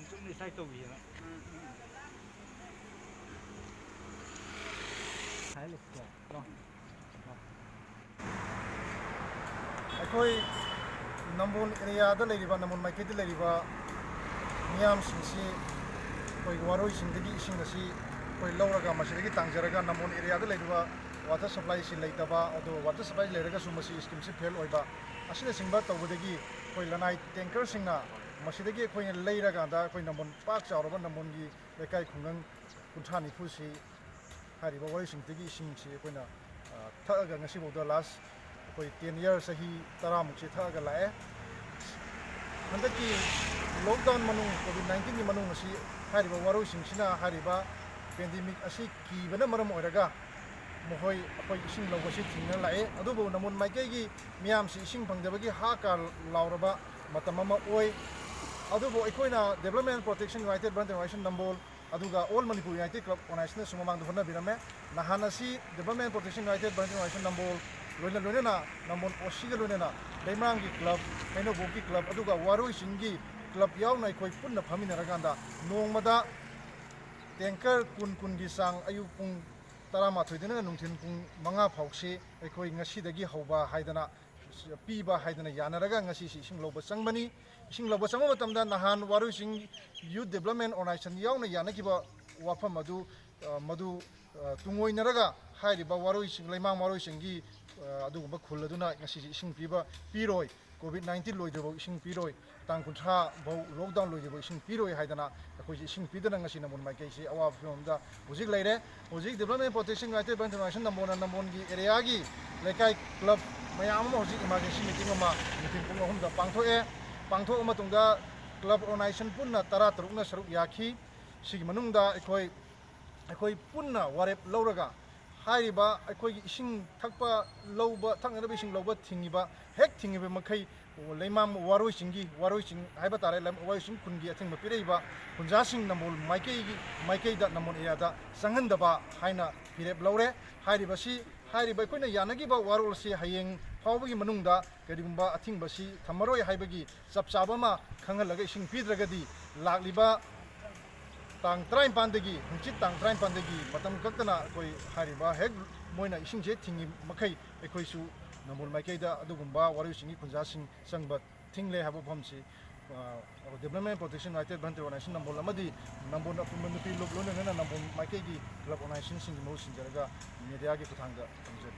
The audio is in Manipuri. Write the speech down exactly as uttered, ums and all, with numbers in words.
ꯆꯨꯝꯅ ꯁ꯭ꯇꯥꯏꯜ ꯇꯧꯕꯤꯑꯕ꯫ ꯎꯝ, ꯎꯝ꯫ ꯍꯥꯏ ꯂꯩꯀꯣ꯫ ꯑꯩꯈꯣꯏ ꯅꯝꯕꯣꯜ ꯑꯦꯔꯤꯌꯥꯗ ꯂꯩꯔꯤꯕ, ꯅꯝꯕꯣꯜ ꯃꯥꯏꯀꯩꯗ ꯂꯩꯔꯤꯕ ꯃꯤꯌꯥꯝꯁꯤꯡꯁꯤ ꯑꯩꯈꯣꯏꯒꯤ ꯋꯥꯔꯣꯏꯁꯤꯡꯗꯒꯤ ꯏꯁꯤꯡ ꯑꯁꯤ ꯑꯩꯈꯣꯏ ꯂꯧꯔꯒ, ꯃꯁꯤꯗꯒꯤ ꯇꯥꯡꯖꯔꯒ, ꯅꯝꯕꯣꯜ ꯑꯦꯔꯤꯌꯥꯗ ꯂꯩꯔꯤꯕ ꯋꯥꯇꯔ ꯁꯄ꯭ꯂꯥꯏꯁꯤ ꯂꯩꯇꯕ, ꯑꯗꯨꯒ ꯋꯥꯇꯔ ꯁꯄ꯭ꯂꯥꯏ ꯂꯩꯔꯒꯁꯨ ꯃꯁꯤ ꯁ꯭ꯀꯤꯝꯁꯤ ꯐꯦꯜ ꯑꯣꯏꯕ ꯑꯁꯤꯅꯆꯤꯡꯕ ꯇꯧꯕꯗꯒꯤ ꯑꯩꯈꯣꯏ ꯂꯅꯥꯏ ꯇꯦꯡꯀꯔꯁꯤꯡꯅ ꯃꯁꯤꯗꯒꯤ ꯑꯩꯈꯣꯏꯅ ꯂꯩꯔꯀꯥꯟꯗ ꯑꯩꯈꯣꯏ ꯅꯝꯕꯣꯜ ꯄꯥꯛ ꯆꯥꯎꯔꯕ ꯅꯝꯕꯣꯜꯒꯤ ꯂꯩꯀꯥꯏ ꯈꯨꯡꯒꯪ ꯀꯨꯟꯊ꯭ꯔꯥ ꯅꯤꯐꯨꯁꯤ ꯍꯥꯏꯔꯤꯕ ꯋꯥꯔꯣꯏꯁꯤꯡꯗꯒꯤ ꯏꯁꯤꯡꯁꯤ ꯑꯩꯈꯣꯏꯅ, ꯑ, ꯊꯛꯑꯒ ꯉꯁꯤꯐꯥꯎꯗ ꯂꯥꯁ ꯑꯩꯈꯣꯏ ꯇꯦꯟ ꯏꯌꯔ, ꯆꯍꯤ ꯇꯔꯥꯃꯨꯛꯁꯤ ꯊꯛꯑꯒ ꯂꯥꯛꯑꯦ꯫ ꯍꯟꯗꯛꯀꯤ ꯂꯣꯛꯗꯥꯎꯟ ꯃꯅꯨꯡ, ꯀꯣꯚꯤꯗ ꯅꯥꯏꯟꯇꯤꯟꯒꯤ ꯃꯅꯨꯡ ꯑꯁꯤ ꯍꯥꯏꯔꯤꯕ ꯋꯥꯔꯣꯏꯁꯤꯡꯁꯤꯅ ꯍꯥꯏꯔꯤꯕ ꯄꯦꯟꯗꯦꯃꯤꯛ ꯑꯁꯤ ꯀꯤꯕꯅ ꯃꯔꯝ ꯑꯣꯏꯔꯒ ꯃꯈꯣꯏ, ꯑꯩꯈꯣꯏ ꯏꯁꯤꯡ ꯂꯧꯕꯁꯤ ꯊꯤꯡꯅ ꯂꯥꯛꯑꯦ꯫ ꯑꯗꯨꯕꯨ ꯅꯝꯕꯣꯜ ꯃꯥꯏꯀꯩꯒꯤ ꯃꯤꯌꯥꯝꯁꯤ ꯏꯁꯤꯡ ꯐꯪꯗꯕꯒꯤ ꯍꯥꯀꯥ ꯂꯥꯎꯔꯕ ꯃꯇꯝ ꯑꯃ ꯑꯣꯏ꯫ ꯑꯗꯨꯕꯨ ꯑꯩꯈꯣꯏꯅ Development Protection United Volunteer Organization ꯅꯝꯕꯣꯜ, ꯑꯗꯨꯒ All Manipur United Club Organization ꯅꯁꯨ ꯃꯃꯥꯡꯗ ꯍꯣꯠꯅꯕꯤꯔꯝꯃꯦ꯫ ꯅꯍꯥꯟ ꯑꯁꯤ Development Protection United Volunteer Organization ꯅꯝꯕꯣꯜ ꯂꯣꯏꯅ ꯂꯣꯏꯅꯅ ꯅꯝꯕꯣꯜ ꯑꯣꯁꯤꯒ ꯂꯣꯏꯅꯅ ꯂꯩꯃꯔꯥꯝꯒꯤ ꯀ꯭ꯂꯕ, ꯍꯩꯅꯧꯕꯣꯛꯀꯤ ꯀ꯭ꯂꯕ, ꯑꯗꯨꯒ ꯋꯥꯔꯣꯏ ꯆꯤꯡꯒꯤ ꯀ꯭ꯂꯕ ꯌꯥꯎꯅ ꯑꯩꯈꯣꯏ ꯄꯨꯟꯅ ꯐꯝꯃꯤꯟꯅꯔꯀꯥꯟꯗ ꯅꯣꯡꯃꯗ ꯇꯦꯡꯀꯔ ꯀꯨꯟ, ꯀꯨꯟꯒꯤ ꯆꯥꯡ ꯑꯌꯨꯛ ꯄꯨꯡ ꯇꯔꯥꯃꯥꯊꯣꯏꯗꯩꯅ ꯅꯨꯡꯊꯤꯜ ꯄꯨꯡ ꯃꯉꯥ ꯐꯥꯎꯁꯤ ꯑꯩꯈꯣꯏ ꯉꯁꯤꯗꯒꯤ ꯍꯧꯕ ꯍꯥꯏꯗꯅ ꯄꯤꯕ ꯍꯥꯏꯗꯅ ꯌꯥꯅꯔꯒ ꯉꯁꯤꯁꯤ ꯏꯁꯤꯡ ꯂꯧꯕ ꯆꯪꯕꯅꯤ꯫ ꯏꯁꯤꯡ ꯂꯧꯕ ꯆꯪꯕ ꯃꯇꯝꯗ ꯅꯍꯥꯟ ꯋꯥꯔꯣꯏ ꯆꯤꯡ Youth Development Organization ꯌꯥꯎꯅ ꯌꯥꯅꯈꯤꯕ ꯋꯥꯐꯝ ꯑꯗꯨ, ꯑ, ꯃꯗꯨ, ꯑ, ꯇꯨꯡꯑꯣꯏꯅꯔꯒ ꯍꯥꯏꯔꯤꯕ ꯋꯥꯔꯣꯏ ꯆꯤꯡ, ꯂꯩꯃꯔꯥꯝ ꯋꯥꯔꯣꯏ ꯆꯤꯡꯒꯤ, ꯑ, ꯑꯗꯨꯒꯨꯝꯕ ꯈꯨꯜ ꯑꯗꯨꯅ ꯉꯁꯤꯁꯤ ꯏꯁꯤꯡ ꯄꯤꯕ ꯄꯤꯔꯣꯏ, ꯀꯣꯚꯤꯗ ꯅꯥꯏꯟꯇꯤꯟ ꯂꯣꯏꯗ꯭ꯔꯤꯐꯥꯎ ꯏꯁꯤꯡ ꯄꯤꯔꯣꯏ, ꯇꯥꯡ ꯀꯨꯟꯊ꯭ꯔꯥ ꯐꯥꯎ ꯂꯣꯛꯗꯥꯎꯟ ꯂꯣꯏꯗ꯭ꯔꯤꯐꯥꯎ ꯏꯁꯤꯡ ꯄꯤꯔꯣꯏ ꯍꯥꯏꯗꯅ ꯑꯩꯈꯣꯏꯁꯤ ꯏꯁꯤꯡ ꯄꯤꯗꯅ ꯉꯁꯤ ꯅꯝꯕꯣꯜ ꯃꯥꯏꯀꯩꯁꯤ ꯑꯋꯥꯕ ꯐꯤꯕꯝꯗ ꯍꯧꯖꯤꯛ ꯂꯩꯔꯦ꯫ ꯍꯧꯖꯤꯛ Development Protection United Volunteer Organization ꯅꯝꯕꯣꯜꯅ ꯅꯝꯕꯣꯜꯒꯤ ꯑꯦꯔꯤꯌꯥꯒꯤ ꯂꯩꯀꯥꯏ ꯀ꯭ꯂꯕ ꯃꯌꯥꯝ ꯑꯃ ꯍꯧꯖꯤꯛ ꯏꯃꯥꯔꯖꯦꯟꯁꯤ ꯃꯤꯇꯤꯡ ꯑꯃ ꯅꯨꯡꯊꯤꯜ ꯄꯨꯡ ꯑꯍꯨꯝꯗ ꯄꯥꯡꯊꯣꯛꯑꯦ꯫ ꯄꯥꯡꯊꯣꯛꯑ ꯃꯇꯨꯡꯗ ꯀ꯭ꯂꯕ ꯑꯣꯔꯒꯅꯥꯏꯖꯦꯁꯟ ꯄꯨꯟꯅ ꯇꯔꯥ ꯇꯔꯨꯛꯅ ꯁꯔꯨꯛ ꯌꯥꯈꯤ꯫ ꯁꯤꯒꯤ ꯃꯅꯨꯡꯗ ꯑꯩꯈꯣꯏ, ꯑꯩꯈꯣꯏ ꯄꯨꯟꯅ ꯋꯥꯔꯦꯞ ꯂꯧꯔꯒ ꯍꯥꯏꯔꯤꯕ ꯑꯩꯈꯣꯏꯒꯤ ꯏꯁꯤꯡ ꯊꯛꯄ ꯂꯧꯕ, ꯊꯛꯅꯅꯕ ꯏꯁꯤꯡ ꯂꯧꯕ ꯊꯤꯡꯉꯤꯕ, ꯍꯦꯛ ꯊꯤꯡꯉꯤꯕ ꯃꯈꯩ ꯂꯩꯃꯔꯥꯝ ꯋꯥꯔꯣꯏ ꯆꯤꯡꯒꯤ, ꯋꯥꯔꯣꯏ ꯆꯤꯡ ꯍꯥꯏꯕ ꯇꯥꯔꯦ, ꯂꯩꯃ-, ꯋꯥꯔꯣꯏ ꯆꯤꯡ ꯈꯨꯟꯒꯤ ꯑꯊꯤꯡꯕ ꯄꯤꯔꯛꯏꯕ ꯈꯨꯟꯖꯥꯁꯤꯡ ꯅꯝꯕꯣꯜ ꯃꯥꯏꯀꯩꯒꯤ, ꯃꯥꯏꯀꯩꯗ ꯅꯝꯕꯣꯜ ꯑꯦꯔꯤꯌꯥꯗ ꯆꯪꯍꯟꯗꯕ ꯍꯥꯏꯅ ꯐꯤꯔꯦꯞ ꯂꯧꯔꯦ꯫ ꯍꯥꯏꯔꯤꯕꯁꯤ ꯍꯥꯏꯔꯤꯕ ꯑꯩꯈꯣꯏꯅ ꯌꯥꯅꯈꯤꯕ ꯋꯥꯔꯣꯜꯁꯤ ꯍꯌꯦꯡ ꯐꯥꯎꯕꯒꯤ ꯃꯅꯨꯡꯗ ꯀꯔꯤꯒꯨꯝꯕ ꯑꯊꯤꯡꯕꯁꯤ ꯊꯝꯃꯔꯣꯏ ꯍꯥꯏꯕꯒꯤ ꯆꯞ ꯆꯥꯕ ꯑꯃ ꯈꯪꯍꯜꯂꯒ ꯏꯁꯤꯡ ꯄꯤꯗ꯭ꯔꯒꯗꯤ ꯂꯥꯛꯂꯤꯕ ꯇꯥꯡ ꯇꯔꯥꯅꯤꯄꯥꯟꯗꯒꯤ, ꯍꯪꯆꯤꯠ ꯇꯥꯡ ꯇꯔꯥꯅꯤꯄꯥꯟꯗꯒꯤ ꯃꯇꯝ ꯀꯛꯇꯅ ꯑꯩꯈꯣꯏ ꯍꯥꯏꯔꯤꯕ ꯍꯦꯛ ꯃꯣꯏꯅ ꯏꯁꯤꯡꯁꯦ ꯊꯤꯡꯉꯤ ꯃꯈꯩ ꯑꯩꯈꯣꯏꯁꯨ ꯅꯝꯕꯣꯜ ꯃꯥꯏꯀꯩꯗ ꯑꯗꯨꯒꯨꯝꯕ ꯋꯥꯔꯣꯏꯁꯤꯟꯒꯤ ꯈꯨꯟꯖꯥꯁꯤꯡ ꯆꯪꯕ ꯊꯤꯡꯂꯦ ꯍꯥꯏꯕ ꯋꯥꯐꯝꯁꯤ, ꯑ, Development Protection United Bhante Organization ꯅꯝꯕꯣꯜ ꯑꯃꯗꯤ ꯅꯝꯕꯣꯜ ꯑꯄꯨꯟꯕ ꯅꯨꯄꯤ ꯂꯨꯞ ꯂꯣꯏꯅꯅ ꯅꯝꯕꯣꯜ ꯃꯥꯏꯀꯩꯒꯤ club organization ꯁꯤꯡꯒꯤ ꯃꯍꯨꯠ ꯁꯤꯟꯖꯔꯒ media ꯒꯤ ꯈꯨꯠꯊꯥꯡꯗ ꯊꯝꯖꯔꯤ꯫